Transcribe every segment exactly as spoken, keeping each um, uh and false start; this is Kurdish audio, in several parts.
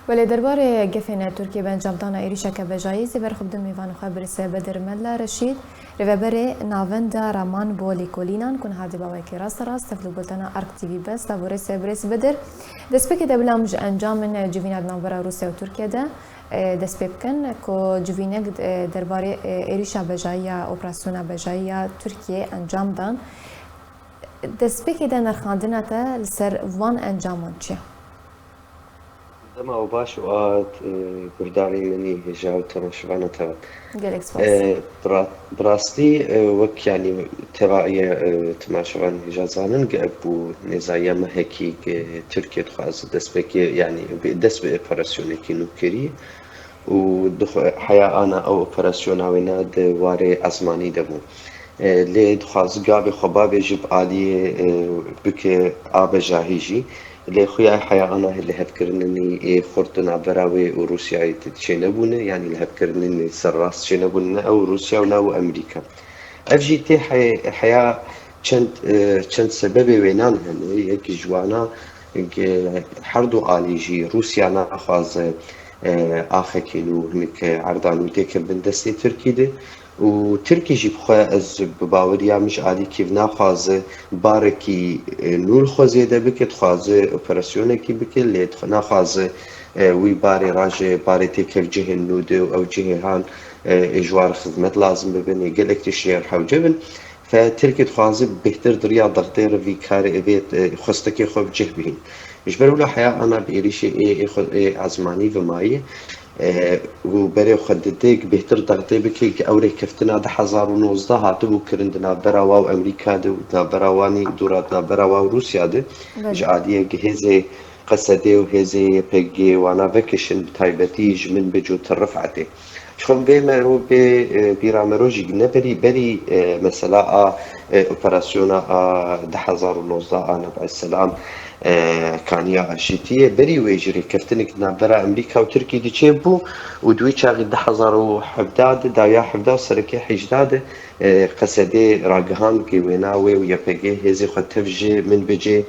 Welê derbarê gefên Tirkiyê bi encamdana êrîşeke bejayî zê berxwe bidin mêvanê xwe birêz Bedir Mela Reşîd, rêveberê Navenda Raman bo Lêkolînan ku niha dê bawekî rasterast tevlû bultena Ark T V bes da birêz Bedir. Destpêkê de bila em ji encamên civîna di navbera Rûsya û Tirkiye de, e, dest pê bikin ku civînek, e, derbarê, e, êrîşa bejayî ya operasyona bejayî ya Tirkiyê encam dan. Destpêkê de nirxandina te li ser van encaman çi ye? Dema we baş û a, e, guhdarên min ê hêja û temaşevana te ve. Gelek spas. E, bira-, bi rastî, e, wek, yanî, tevahiya, e, temaşevan hêja zanin, ge ev bû nêzayiya mehekî ge Tirkiye dixwaze destpêkê, yanî, bi-, dest bi operasyonekî nû kirî û dixwe-, heya ana ew operasyona wê ne di warê ezmanî de bû. E, lê dixwaze gavê xwe bavêje bi aliyê, e, bike a bejahî jî. Lê xuya heya ana lihevkirinê ê xurt di navbera wê û Rûsyayê de çênebûne, yanî lihevkirinê serrast çênebûne ne ew Rûsya û ne ew Amerîka. Ev jî tê he-, heya çend, e, çend sebebê wênan hene. Yek ji wana, e, her du alî jî Rûsya naxwaze, e, axekî nû hinek erdan û têke bin destê Tirkî de. Û Tirkî jî bi xwe, ez bi baweriya min ji alî Kîv naxwaze barekî, e, nû li xwe zêde bike, dixwaze operasyonekî bike, lê dix-, naxwaze, e, wî barê raje, barê têkevcihên nû de û ew cihê han, e, ê ji wan re xizmet lazim bibin, ê gelek tişt jê re hewce bin. Fe Tirkî dixwaze bêhtir di riya Dexdê re vî karê, vê, e, xwestekê xwe bi cih bihîn. Ji ber wilo heya ana bi êrîşê ê, ê xwe, ê ezmanî ve mayî, e, û berê xwe dide, bêhtir dextê bike, ew rêkeftina du hezar û nozdeh hatibû kirin di navbera wa û Amerîka de û di navbera wanî dûra di navbera wa û Rûsya de. Belê. Ji aliyê hêzê Qesedê û hêzê Y P G wana vekişin, bi taybetî ji Minbic û Tir Rifetê. Ji xwe vê mero bê, e, bîra mero jî ne berî, berî, e, mesela a, e, operasyona a du hezar û nozdeh a Neb'e Selam, e, Kaniya Aşîtiyê, berî wê jî rêkeftinek di navbera Amerîka û Tirkî de çêbû û di wî çaxî du hezar û hevdeh de, dawiya hevdeh û sereke hejdeh de, e, Qesedê ragihand ku wêna wê û Y P G hêzê xwe tev ji Minbicê,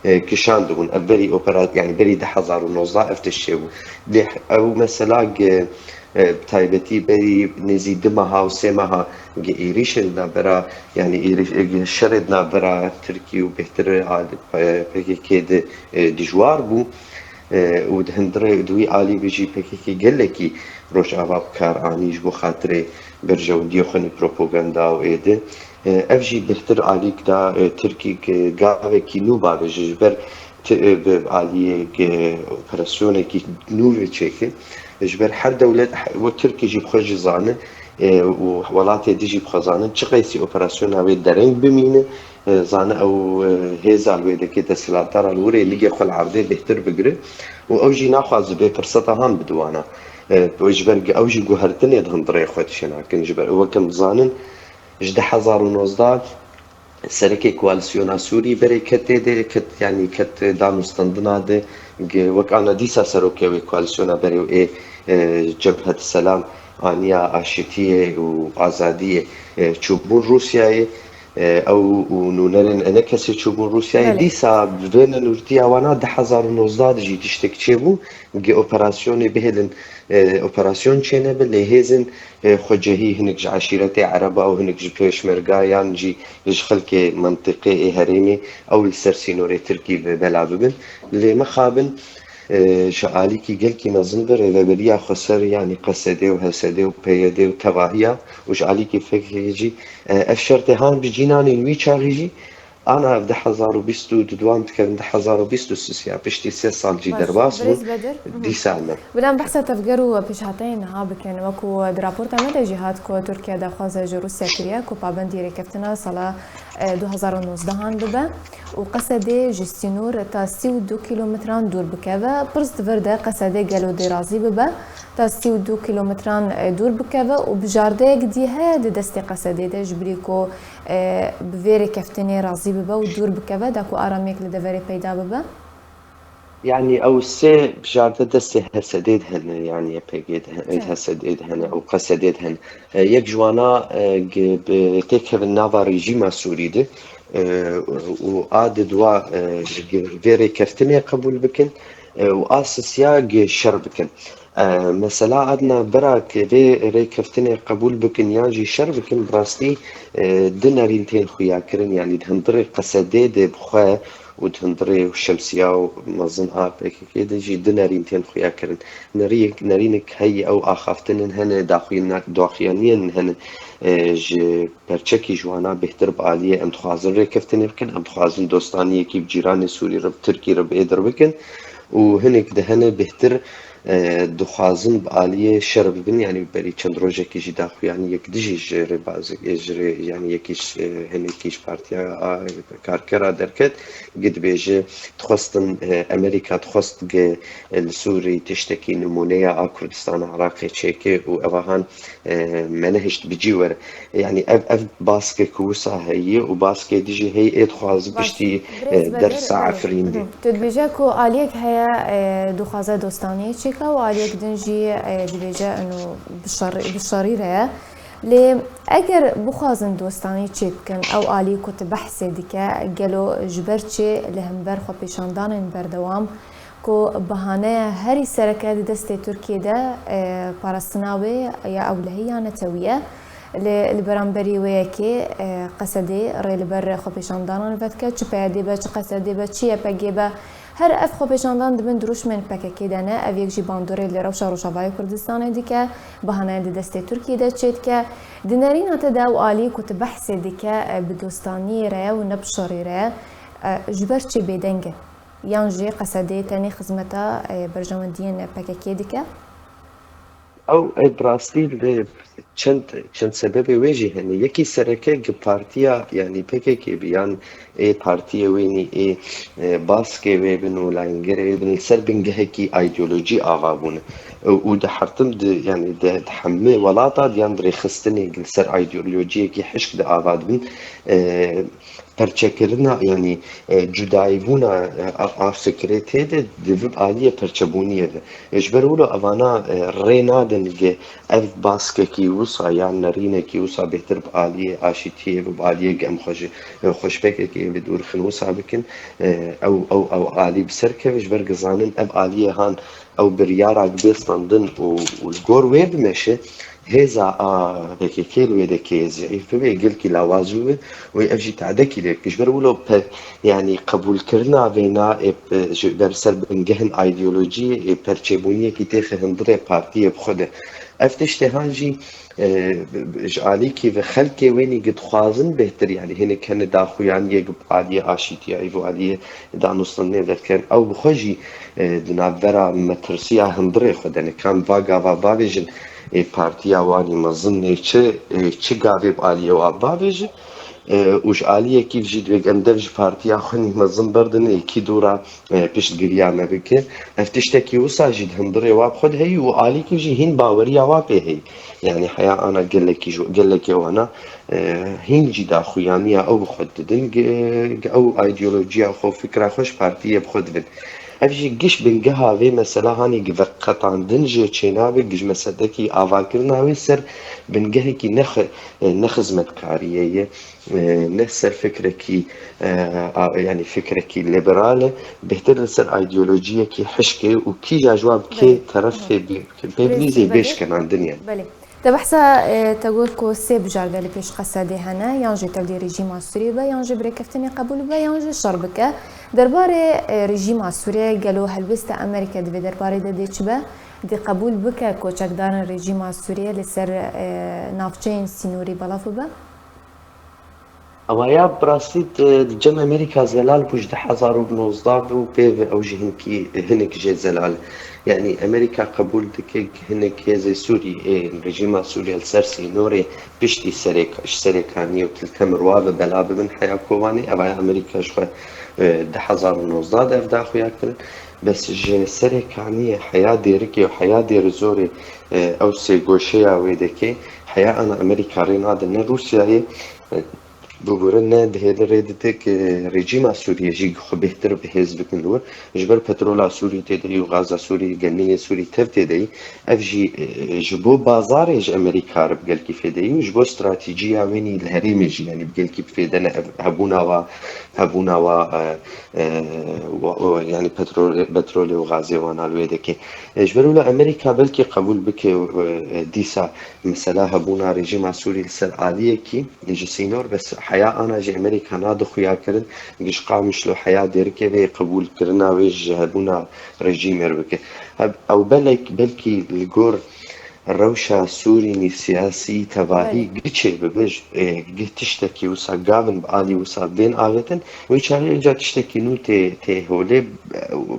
e, kişandibûn. Ev berî opera-, yanî berî du hezar û nozdeh ev tişt çêbû. Lê ew mesela ge, e, bi taybetî berî nêzî du meha û sê meha ge êrîşên di navbera, yanî êrîş-, e, şerê di navbera Tirkî û bêhtir a, e, P K K de, e, dijwar bû. E, û di hundirê, di wî alî ve jî P K K gelekî Rojava bi kar anî ji bo xatirê berjewendiyê xwe ne propaganda û êdî. E, ev jî bêhtir alîk da, e, Tirkî ge-, gavekî nû bavêje ji ber ti-, e, bi aliyê ge-, operasyonekî nû ve çêke. Ji ber her dewlet, he-, wek Tirkî jî bi xwe jî zane, e, û welatê din jî bi xwe zanin, çi qeysî operasyona wê dereng bimîne, e, zane ew, e, hêza li wê deke desthilatdara li wir ê ligê xwe li erdê bêhtir bigire û ew jî naxwaze vê firseta han bide wana. E, ji ber ew jî guhertinê di hundirê xwe dişênakin. Ji ber wek em dizanin, ji du hezar û nozdeh serekê koalîsyona Sûrî berê ket tê de, ket, yanî ket danûstandina de, ge-, wek ana dîsa serokê wê koalîsyona berê û ê, e, Cebhet Selam aniya aşitiyê û azadiyê, e, çûbûn Rûsyayê, e, ew û nûnerên enekesê çûbûn Rûsyayê. Belê. Dîsa bi vê nenûrtiya wana du hezar û nozdeh de jî tiştek çêbû, ge operasyonê bihêlin, e, operasyon çênebe, lê hêzên, e, xwecehî hinek ji eşîretê ereba û hinek ji pêşmerga yan jî ji xelkê mentiqê ê herêmê ew li ser sînorê Tirkî ve bela bibin. Lê mixabin, e, ji alîkî gelkî mezin bi rêveberiya xweser, yanî Qesedê û H S D û P Y D û tevahiya û ji alîkî F K K jî, e, ev şertê han bi cînanên wî çaxî jî, ana ev du hezar û bîst û du wan dikevin du hezar û bîst û sê ya piştî sê sal jî Baş, derbas bû. Birêz Bedir. Mhm. Dîsa ne. Bila em behsa tevger û pêşhateyên niha bikin, wekû di raporta me de jî hat ku Tirkiye daxwaze ji Rûsya kiriye ku pabendî rêkeftina sala, e, du hezar û nozdeh an bibe û Qesedê ji sînor ta sî û du kîlometran dûr bikeve. Pirs di vir de Qesedê gelo dê razî bibe ta sî û du kîlometran, e, dûr bikeve û bijardeyek dî heye di destê Qesedê de ji birî ku, e, bi vê rêkeftinê razî bibe û dûr bikeve da ku aramiyek li deverê peyda bibe? Yanî ew sê bijarde destê H S D'ê de hene, yanî Y P G de he-, Hı. H S D'ê de hene, ew Qesedê de hene. E, yek ji wana, e, ge-, bi têkevin nava rejîma Sûrî de, e, û a di dua, e, ge-, vê rêkeftinê qebûl bikin, e, û a sisiya gi şer bikin. E, mesela adna bera ke vê rêkeftinê qebûl bikin yan jî şer bikin, bi rastî, e, du nerîn tên xuyakirin, yanî di hundirê Qesedê de bi xwe û di hundirê Şemsiya û mezin a P K K de jî du nerîn tên xuyakirin. Nerî-, nerînek heye ew axaftinin hene, daxuyan-, daxuyaniyên hene, e, ji perçekî ji wana bêhtir bi aliyê em dixwazin rêkeftinê bikin, em dixwazin dostaniyekî bi cîranê Sûrî re, bi Tirkî re bi êdir bikin û hinek de hene bêhtir, e, dixwazin bi aliyê şer bibin, yanî berî çend rojekî jî daxuyaniyek dijî ji rêbazek, e, ji rê, yanî yekî ji, e, hinekî ji Partiya a Karkera derket, gi dibêje, dixwestin, e, Amerîka dixwest gi, e, li Sûrî tiştekî nimûneya a Kurdistana Iraqê çêke û evahan, e, me nehişt bi cî were. Yanî ev, ev baskek wisa heye û baskê dijî heye ê dixwazin Baş, piştî, birêz e, Bedir, dersa belê. Efrîn de. Hı. Tu dibêje ku aliyek heye, e, dixwaze dostaniyê çêke û aliyek din jî, e, dibêje eno bi şerî, bi şerî re ye. Lê eger bixwazin dostanî çêbikin, ew alî ku tu behsê dike, gelo ji ber çi li hember xwepêşandanên berdewam ku bahaneya herî sereke di destê Tirkiyê de, e, parastina wê ya ewlehî ya netewî ye. Lê li beramberî wê yekê, e, Qesedê rê li ber xwepêşandanan vedike, çi P Y D be, çi Qesedê be, çi Y P G be, her ev xwepêşandan di bin dirûşmên P K K de ne, ev yek jî bandorê li rewşa Rojavayê Kurdistanê dike, bahaneyên di destê Tirkiyê de çêdike. Di nerîna te de ew alî ku tu behsê dike, e, bi dostaniyê re ye û ne bi şerî re ye, e, ji ber çi bêdeng e? Yan jî Qesedê tenê xizmeta, e, berjewendiyên P K K dike? Ew, e, bi rastî li çend, çend sebebê wê jî hene. Yekî sereke gi partiya, yanî P K K bi yan ê partiyê wê nî ê, e, baskê wê bin û layîngerê wê bin li ser bingehekî îdeolojî ava bûne. Û, û di hertim di, yanî di, di hemî welata di yan di rêxistinê li ser îdeolojiyekî hişk di ava dibin. E, perçekirina, yanî, e, cudayîbûna, e, a, a fikrê tê de di vî aliyê perçebûniyê de. E, ji ber wilo evana, e, rê nadin gi ev baskekî wisa yan nerînekî wisa bêhtir bi aliyê aşîtiyê ve, bi aliyê gi em xwe ji, e, xwe ji P K K ve dûr xin wisa bikin, e, ew, ew, ew alî bi ser keve, ji ber gi zanin ev aliyê han ew biryara gi bê standin û, û li gor wê bimeşe, hêza a P K K li wê de kê zîîf bibe, gelkî lawaz bibe, wê ev jî tadekî lê bike. Ji ber wilo pe-, yanî qebûlkirina vêna ê, e, ji ber ser bingehên îdeolojiyê ê perçebûniyekî têxe hundirê partiyê bi xwe de. Ev tiştê han jî, e, ji alîkî ve xelkê wênî gi dixwazin bêhtir, yanî hinek hene daxuyaniyê gi aliyê aşîtiya, î aliyê danûstandinê derken, ew bi xwe jî, e, di navbera metirsiya hundirê xwe de ne. Kan va gava bavêjin, ê, partiya wanî mezin nê çi, ê, çi gavê bi aliyê wa bavêjin, e, û ji aliyekî jî divê em dev ji partiya xwe nî mezin berdin, ê, kî dûra, e, piştgiriya me bike. Ev tiştekî wisa jî di hundirê wa bi xwe de heyî û alîkî jî hîn baweriya wa pê heyî. Yanî heya ana gelekî ji, gelekê wana, e, hîn jî daxuyaniya ew bi xwe didin, ge-, ge-, ew îdeolojiya xwe, fikra xwe ji partiyê bi xwe dibin. Ev jî giş bingeha vê mesela hanî gi veqetandin jî çênabe, giş meselekî avakirina wê ser bingehekî ne xi-, ne xizmetkariyê ye, ne ser fikrekî, e, a, yanî fikrekî liberal e, bêhtir li ser îdeolojiyekî hişk e û kîja ji wan bi kê Belê, terefê belê. bi, pê Rêz-, bilîzê belê. bêşkenandin ye. Belê. Te behsa, e, te got ku sê bijarte li pêş Qesedê hene, yan jî tevlî rejîma Sûriyê be, yan jî birêkeftinê qebûl be, yan jî şer bike. Derbarê, e, rejîma Sûriyê gelo helwêsta Amerîka di vê derbarê de dê çi be? Dê qebûl bike ku çekdarên rejîma Sûriyê li ser, e, navçeyên sînorî belav bibe? Ewa ya bi rastî di, di cem Amerîka zelal bû ji du hezar û nozdeh ve û pê ve ew jî hinkî, hinek jê zelal. Yanî Amerîka qebûl dike hinek hêzê Sûrî, ê rejîma Sûriyê li ser sînorê piştî serêk-, ji Serêkaniyê û Til Temir wa ve bela bibin heya Kobanê. Ev aya Amerîka ji xwe, e, du hezar û nozdeh de ev daxuya kirin. Bes ji Serêkaniyê heya Dêrikê û heya Dêrizorê, e, ew sê goşeya wê deke, heya ana Amerîka rê nade ne Rûsyayê, e, bibûre ne dihêle rê dide ku rejîma Sûriyê jî xwe bêhtir bi hêz bikin li wir. Ji ber petrola Sûrî tê de yî û gaza Sûrî, geniyê Sûrî tev tê de yî. Ev jî, e, ji bo bazarê ji Amerîka re bi gelkî fêde yî û ji bo stratejiya wê nî li herêmê jî, yanî bi gelkî bi fêde ne ev hebûna wa, hebûna wa, e, e, wa, wa, yanî petrol, petrolê û gazê wana li wê dike. E, ji ber wila Amerîka belkî qebûl bike, e, dîsa mesela hebûna rejîma Sûrî li ser aliyekî ji sînor, bes heya ana jî Amerîka nade xuyakirin, ji Qamişlo heya Dêrikê vê qebûlkirina wê ji hebûna rejîmê re bike. Heb-, ew belek-, belkî li gor rewşa Sûrînî siyasî, tevahî, Belê. giçê bibe, ji, e, gih tiştekî wisa gavin bi alî wisa bên avêtin, wê çaxê ca tiştekî nû tê, tê holê, e,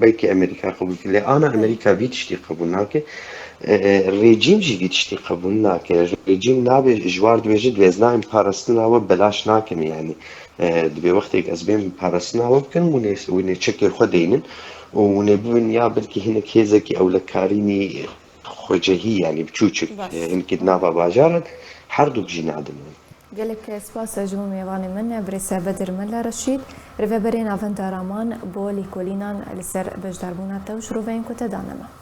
belkî Amerîka qebûl kir. Lê ana Belê. Amerîka vî tiştî qebûl nake. E, e, rejîm jî vî tiştî qebûl nake. Rejîm nabe ji war dibêje, dibêz nayên parastina we belaş nakim, yanî, e, dibê wextêk ez bêm parastina we bikim, hûn ê, hûn ê çekê xwe deynin û hûn ê bibin ya belkî hinek hêzekî ewlekarînî xwecehî, yanî biçûçik, Bes. e, hinek di nava bajaran, her du jî nadin. Gelek spas ji bo mêvanê min, birêz Bedir Mele Reşîd, rêveberê Navenda Raman bo lêkolînan li ser beşdarbûna te û şiroveyên ku te dane me.